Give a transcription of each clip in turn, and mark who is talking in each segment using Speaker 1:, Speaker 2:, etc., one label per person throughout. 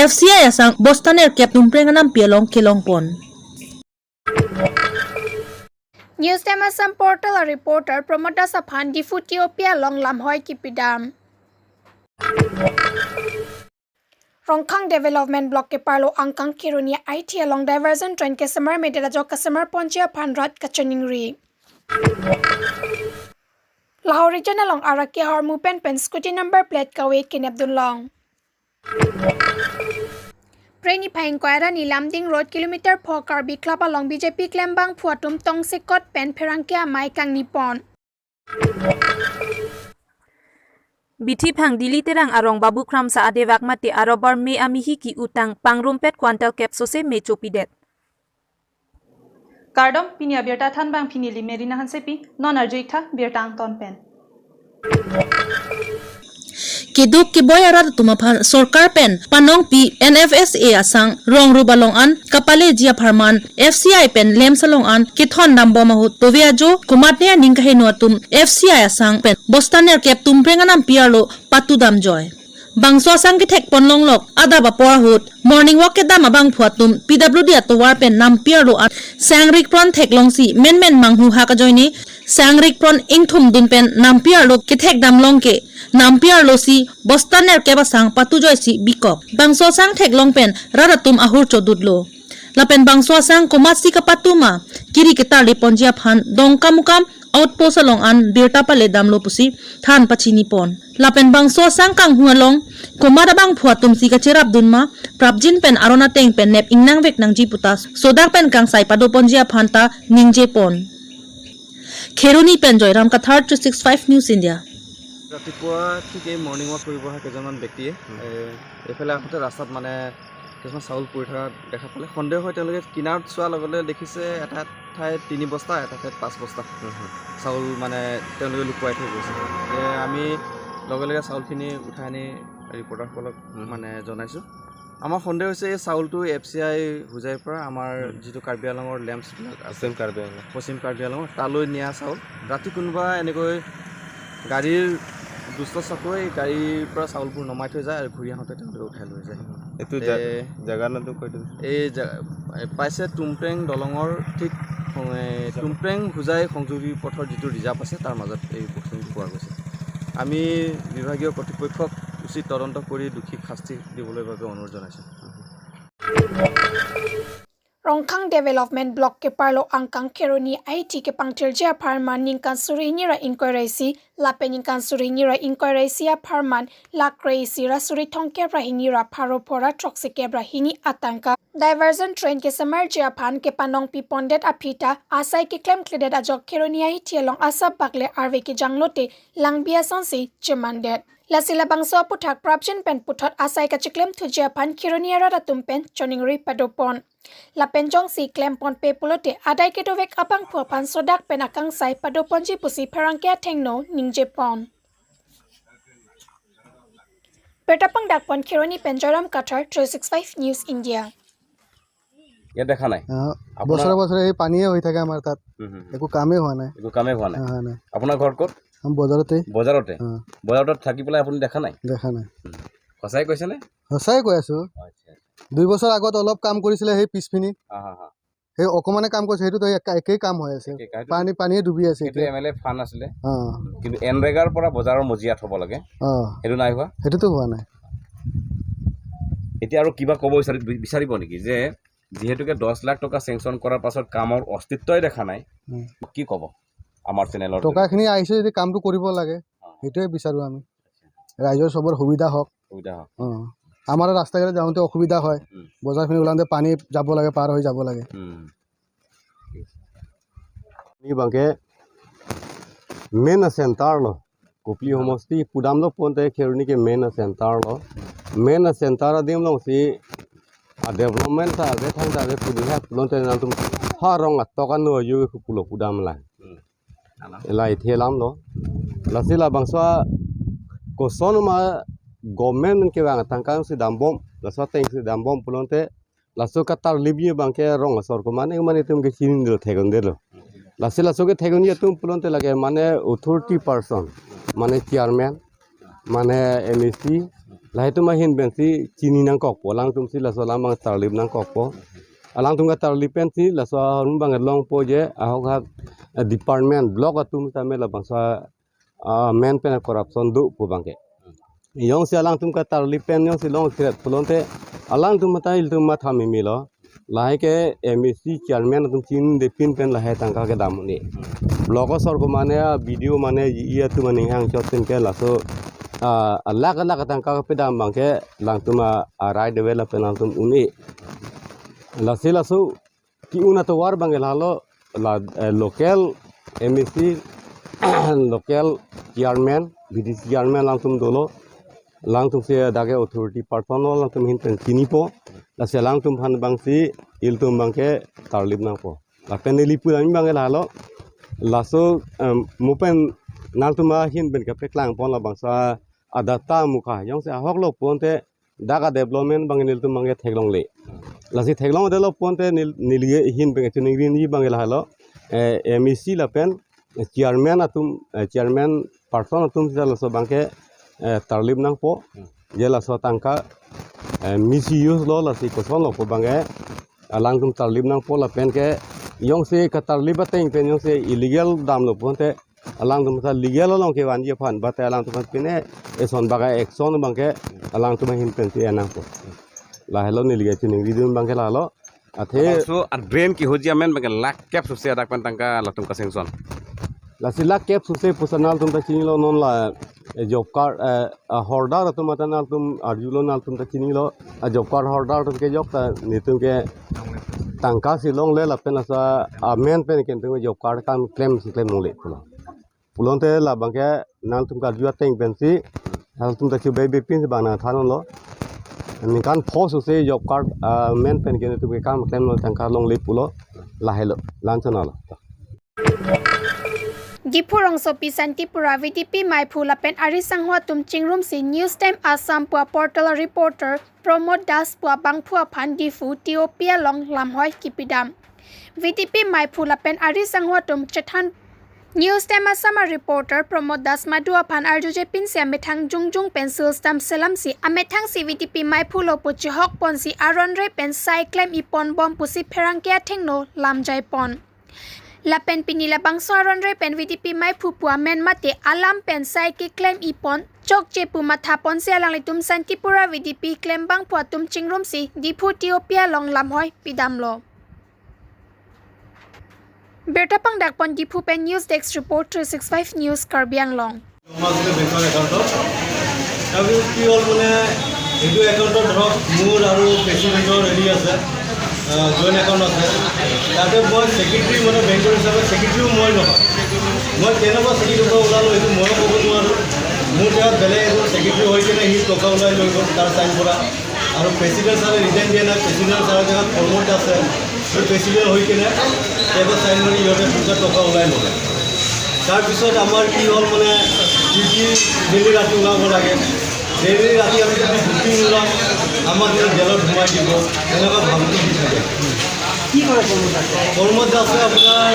Speaker 1: FCI asang bostaner kep tumpreng anam pialong kelong pon.
Speaker 2: News Time Assam portal reporter Pramod Das Afan Diphu Tiopia long Lamhoi Kipidam. Rongkhang Development Block ke parlo angkang Khironia IT along diversion train ke samar medela jo customer ponchia phanrat kachaningri. Lahore region along Araki har mupen pen scooty number plate kawe kinep long. Preni Phaing Koirani Lamding Road Kilometer 4 Karbi Club along BJP Klembang Phuatum Tongsekot Pen Pherangkia Maikang Nippon.
Speaker 3: Bithi phang dili terang arong babu kram sa adewak mati arobar me amihi ki utang pangrumpet quantal capsose me chopidet.
Speaker 4: Kardom pinia berta thanbang phinili merina hansepi non arjuikha berta angton pen.
Speaker 1: Kiduk ki boy arat tumaphan sarkar pen panong pi NFSA asang rong rubalong an kapale jia pharman FCI pen lem salong an kithon nambo mahu toviajo kumatne ningkahe nuatum FCI asang pen bostaner kep tumprenganam piarlo patudam joy. Bangso asang ki thek ponlong lok ada ba por hut morning walk ke dam abang phuatum PWD atowar pen nam piarlo an sangrik pron thek long si men men manghu ha ka joini sangrik pron ingthum dun pen nam piarlo ki thek dam long ke nampiar losi bostaner keba sang patu joy si bikok bangso sang thek long pen raratum ahur chodudlo lapen bangso sang komasi ka patuma kiri ke tarli ponjia phan dong kamukam outpost along an birta pale damlo pusi than pachini pon lapen bangso sang kang hualong komada bang phuatum si ka cherap dunma prabjin pen arona teng pen nep ingnang vek nang ji puta sodak pen kang sai pado ponjia phanta ningje pon Kheroni pen Joyram Kathar 265 News India.
Speaker 5: ৰাতিপুৱা ঠিক এই morning walk কৰিব অহা কেইজনমান ব্যক্তিয়ে এইফালে আহোঁতে ৰাস্তাত মানে কিছুমান চাউল পৰি থকা দেখা পালে। সন্দেহ হৈ তেওঁলোকে কিনাৰত চোৱাৰ লগে লগে দেখিছে এটা ঠাইত 3 বস্তা, এটা ঠাইত 5 বস্তা চাউল মানে তেওঁলোকে লুকুৱাই থৈ গৈছে। আমি লগে লগে চাউলখিনি উঠাই আনি ৰিপৰ্টাৰসকলক মানে জনাইছোঁ। আমাৰ সন্দেহ হৈছে এই চাউলটো এফচিআই হোজাইৰ পৰা আমাৰ যিটো কাৰ্বি আংলঙৰ লেম্পছবিলাক আছে,
Speaker 6: পশ্চিম কাৰ্বি আংলং,
Speaker 5: পশ্চিম কাৰ্বি আংলঙৰ তালৈ নিয়া চাউল। ৰাতি কোনোবা এনেকৈ গাড়ীৰ দুষ্ট চক্ৰই গাড়ীৰ পৰা চাউলবোৰ নমাই থৈ যায় আৰু ঘূৰি আহোঁতে তেওঁলোকে উঠাই লৈ যায়।
Speaker 6: এইটো জেগাৰ নামটো কৈ দিম।
Speaker 5: এই পাইছে টুমপ্ৰেং দলঙৰ ঠিক টুমপ্ৰেং হোজাই সংযোগী পথৰ যিটো ৰিজাৰ্ভ আছে, তাৰ মাজত এই বস্তুটো পোৱা গৈছে। আমি বিভাগীয় কৰ্তৃপক্ষক উচিত তদন্ত কৰি দোষীক শাস্তি দিবলৈ বাবে অনুৰোধ জনাইছোঁ।
Speaker 2: Rongkhang Development Block ke parlo angkang Kheroni IT ke pangthil jia pharman ningkan suri nira inquiry si lape ningkan suri nira inquiry si a pharman lakre si ra suri thongke ra hinira pharo phora troxi ke bra hini atangka diversion train ke samar jia phan ke panong pi pondet aphita asai ke claim cleared ajok Kheroni IT along asap bakle arve ke janglote langbia sonsi chemandet lasila bangso puthak prabjan pen puthot asai ka chiklem thujia phan Kheroni ara tumpen choningri padopon lapenjong si klem pon pe pulote adai ke dovek apang phua phan sodak pen akang sai padopon ji pusi pharangkia thengno ningje pon. Petapang dakpon Kheroni Penjaram Kathar 365 News India.
Speaker 6: ইয়াত দেখা নাই?
Speaker 7: বছৰে বছৰে এই পানীয়ে হৈ থাকে আমাৰ তাত।
Speaker 6: হুম, হুম,
Speaker 7: একো কামেই হোৱা নাই।
Speaker 6: একো কামেই হোৱা নাই?
Speaker 7: হোৱা নাই।
Speaker 6: আপোনাৰ ঘৰ ক'ত?
Speaker 7: বজাৰতে।
Speaker 6: বজাৰতে?
Speaker 7: অ।
Speaker 6: বজাৰত থাকি পেলাই আপুনি দেখা নাই?
Speaker 7: দেখা নাই।
Speaker 6: সঁচাই কৈছেনে?
Speaker 7: সঁচাই কৈ আছোঁ।
Speaker 6: আচ্ছা।
Speaker 7: 2 বছৰ আগত অলপ কাম কৰিছিলে সেই পিছপিনি।
Speaker 6: হা হা হা
Speaker 7: সেই অকণমানে কাম কৰিছে, সেইটোতো একেই কাম হৈ আছে।
Speaker 6: একেই, সেইটো-
Speaker 7: পানীয়ে ডুবি আছে।
Speaker 6: সেইটো
Speaker 7: এতিয়া
Speaker 6: এম এল এ ফাণ্ড আছিলে। কিন্তু এনৰেগাৰ পৰা বজাৰৰ মজিয়াত হ'ব লাগে। সেইটো নাই হোৱা।
Speaker 7: সেইটোতো হোৱা নাই।
Speaker 6: এতিয়া আৰু কিবা ক'ব বিচাৰিব নেকি যে যিহেতুকে 10 লাখ টকা চেংচন কৰাৰ পাছত কামৰ অস্তিত্বই দেখা নাই? কি ক'ব আমাৰ চেনেলৰ?
Speaker 7: টকাখিনি আহিছে যদি কামটো কৰিব লাগে, সেইটোৱে বিচাৰোঁ আমি। ৰাইজৰ চবৰ সুবিধা হওক।
Speaker 6: সুবিধা হওক।
Speaker 7: অঁ, আমাৰ ৰাস্তা ঘাটে যাওঁতে অসুবিধা হয়। বজাৰখিনি ওলাওঁতে পানী যাব লাগে, পাৰ হৈ যাব লাগে।
Speaker 8: Ni bangke main center lo Kupli homosti pudam lo ponte Kheroni ke main center lo main center dim long si a development ta be thang ta be pudi ha pulon te nan tum ha rong a tokan no yu ku pulo pudam la lai thelam lo la sila bangswa ko son ma government ke bang tangkang si dambom la so teng si dambom pulon te la so katar libye bangke rong sor ko mane mane tum ke chin do thegon de lo lassi লাচকে থেগনি তুম পুলন্তে লাগে মানে authority person মানে chairman মানে M A C. Lahi tu ma hin ben si chini nang kok po lang tum si la so lang bang tarlip nang kok po alang tum ka tarlip pen si la so rum bang long po je ahok ha department block atum ta me la bang sa men pen corruption du po bang ke yong si alang tum ka tarlip pen yong si long threat pulon te alang tum ta il tum ma thami mi lo lahi ke MEC chairman tum chin de pin pen lahi tangka ke damuni block sor ko mane video mane iya tu mane hang chotin ke laso alak alak tangka ke dam bang ke lang tum right develop lang tum uni lasi laso ki una to war bang lalo la local MEC local chairman VDC chairman lang tum dolo lang tum se dage authority person lang tum hin pen chini po la se lang tum phan bang si il tum bang ke tarlip nang po la pen li pu ami bang lalo laso mupen nal tum hin ben ka peklang pon la bang sa adata mukha yong se hok lo pon te daga development bang nil tum bang ke theklong le la si theklong de lo pon te nil ge hin ben ke chuning rin bang lalo MEC la pen chairman atum chairman person atum sa laso bang ke tarlip nang po je laso tangka misuse lo la si koson lo po bang ke alang tum tarlip nang po la pen ke yong se ka tarlip ateng pen yong se illegal dam lo pon te alang tum sa legal long ke wan je phan ba te alang tum pine e son baga action bang ke alang tum hin pen ti anang po la hello nil ge chining ridun bang ke la lo athe
Speaker 6: so ar drain ki hojia men bang lak cap so se adak pen tangka latum ka sanction
Speaker 8: la sila cap so se pusanal tum ta chini lo non la job card holder tum atanal tum arjulo nal tum ta chini lo job card holder tum ke job ta nitum ke tangka silong le la pen asa men pen ken tum job card kam claim si claim le pulo pulon te la bang ke nal tum ka jua teng pen si hal tum ta chu be pin bana thanon lo nikan force se job card men pen ken tum ke kam claim lo tangka long le pulo la helo lanchana lo
Speaker 2: Diphu rongso pi Santipura VDP Maiphu lapen ari sanghwa tum chingrum si News Time Assam pua portal reporter Pramod Das pua bangphua phan Diphu Tiopia long lamhoi kipidam VDP Maiphu lapen ari sanghwa tum chethan News Time Assam reporter Pramod Das Madua phan arjuje pin se methang jungjung pencil stam selam si amethang si VDP Maiphu lo puchi hok pon si aron re pen sai claim ipon bom pusi pherangkia thengno lamjai pon La pen pinila bangso aron re pen VDP Maiphu pua men mate alam pen sai ki claim ipon chok che pu matha pon se alang le tum Santipura VDP claim bang pua tum chingrum si Diphu Tiopia long lamhoi pidam lo Bertapang dakpon Diphu pen News Desk Report 365 News Karbi Anglong.
Speaker 9: তাৰপিছত কি হ'ল মানে এইটো একাউণ্টত ধৰক মোৰ আৰু প্ৰেচিডেণ্টৰ হেৰি আছে জইণ্ট একাউণ্ট আছে, তাতে মই ছেক্ৰেটেৰী মানে বেংকৰ হিচাপে ছেক্ৰেটেৰীও মই নহয়, মই কেনেকুৱা ছেক্ৰেটেৰীৰ পৰা ওলালোঁ সেইটো ময়ো ক'ব নোৱাৰোঁ। মোৰ জেগাত বেলেগ এজন ছেক্ৰেটেৰী হৈ কিনে সি টকা ওলাই লৈ গ'ল তাৰ চাইন কৰা, আৰু প্ৰেচিডেণ্ট ছাৰে ৰিজাইন দিয়া নাই, প্ৰেচিডেণ্ট ছাৰৰ জেগাত প্ৰমোদ আছে, সেই প্ৰেচিডেণ্ট হৈ কিনে তেওঁক চাইন মাৰি ইহঁতে পইচা টকা ওলাই ল'লে। তাৰপিছত আমাৰ কি হ'ল মানে ডিউটি ডেইলি ৰাতি ওলাব লাগে, ডেইলি ৰাতি আমি যদি ডিউটি নোলাওঁ আমাক জেলত সোমাই দিব, এনেকুৱা ভাবুকি দি থাকে।
Speaker 10: কি কৰে প্ৰমোদ দাসে?
Speaker 9: প্ৰমোদ দাসে আপোনাৰ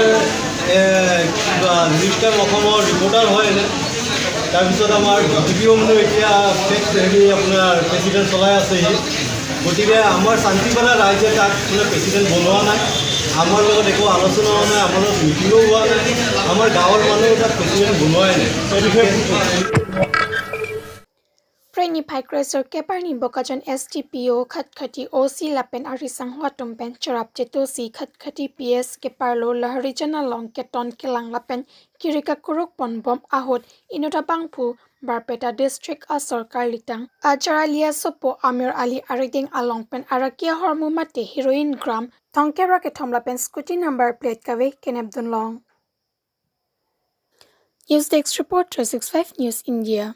Speaker 9: কিবা নিউজ টাইম অসমৰ ৰিপৰ্টাৰ হয় এনে। তাৰপিছত আমাৰ ডি পি মানে এতিয়া ফেক হেৰি আপোনাৰ প্ৰেচিডেণ্ট চলাই আছেহি, গতিকে আমাৰ শান্তিপাৰা ৰাইজে তাক মানে প্ৰেচিডেণ্ট বনোৱা নাই, আমাৰ লগত একো আলোচনা হোৱা নাই, আমাৰ লগত মিটিঙো হোৱা নাই, আমাৰ গাঁৱৰ মানুহে তাক প্ৰেচিডেণ্ট বনোৱাই নাই।
Speaker 10: এই বিষয়ে
Speaker 2: Preni Phaikrasar Keparni Bokajan SDPO Khatkhati OC Lapen Ari Sanghwa Tumpen Charap Cheto Si Khatkhati PS Keparlo Laharijana Long Keton Kelang Lapen Kirika Kuruk Ponbom Ahot Inota Bangphu Barpeta District a Sarkar Litang Ajaralia Sopo Amir Ali Ariding Along Pen Arakia Hormu Mate Heroin Gram Thongkera Kethom Lapen Scooty number plate Kave Kenebdun Long. News Desk Report 365 News India.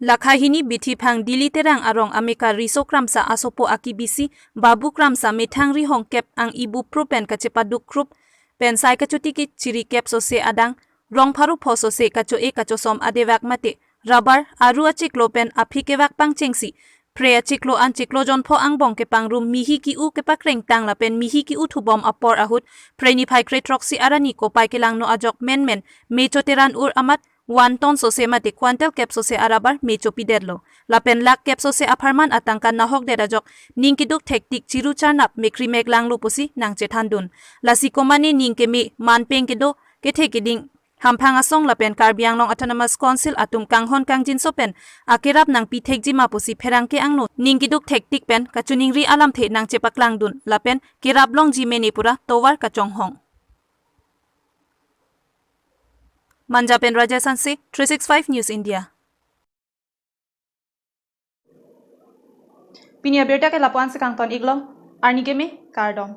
Speaker 3: Lakhahini bithi phang diliterang arong ameka riso kramsa asopo akibisi babu kramsa methangri hong kep ang ibu pro pen kachepa duk krup pen sai kachuti ki chiri kep so se adang rong pharu phoso se kacho e kacho som adewak mate rubber aru achiklo pen aphikewak pangchengsi phre achiklo an chiklo jon pho ang bong ke pangrum mihi ki u ke pakreng tang la pen mihi ki u thubom apor ahut phreni phai kre troxy arani ko pai ke langno ajok men men mecho teran ur amat 1 ton sose mate quantal kep sose arabar me chopi derlo lapen lak kep sose apharman atangka nahok derajok ningkiduk thektik chiru charnap mekri mek langlo posi nangche thandun lasi komani ningke me manpeng kedo kethe keding hamphang asong lapen Karbi Anglong Autonomous Council atum kanghon kangjin sopen akerap nang pi thekji maposi pherangke angno ningkiduk thektik pen kachuningri alam the nang chepaklang dun lapen kerap long ji manipura towar kachong hong Manjapen Rajesh se 365 News India.
Speaker 4: Pinia berta ke lapuan sekang ton iglo arnigeme kardom.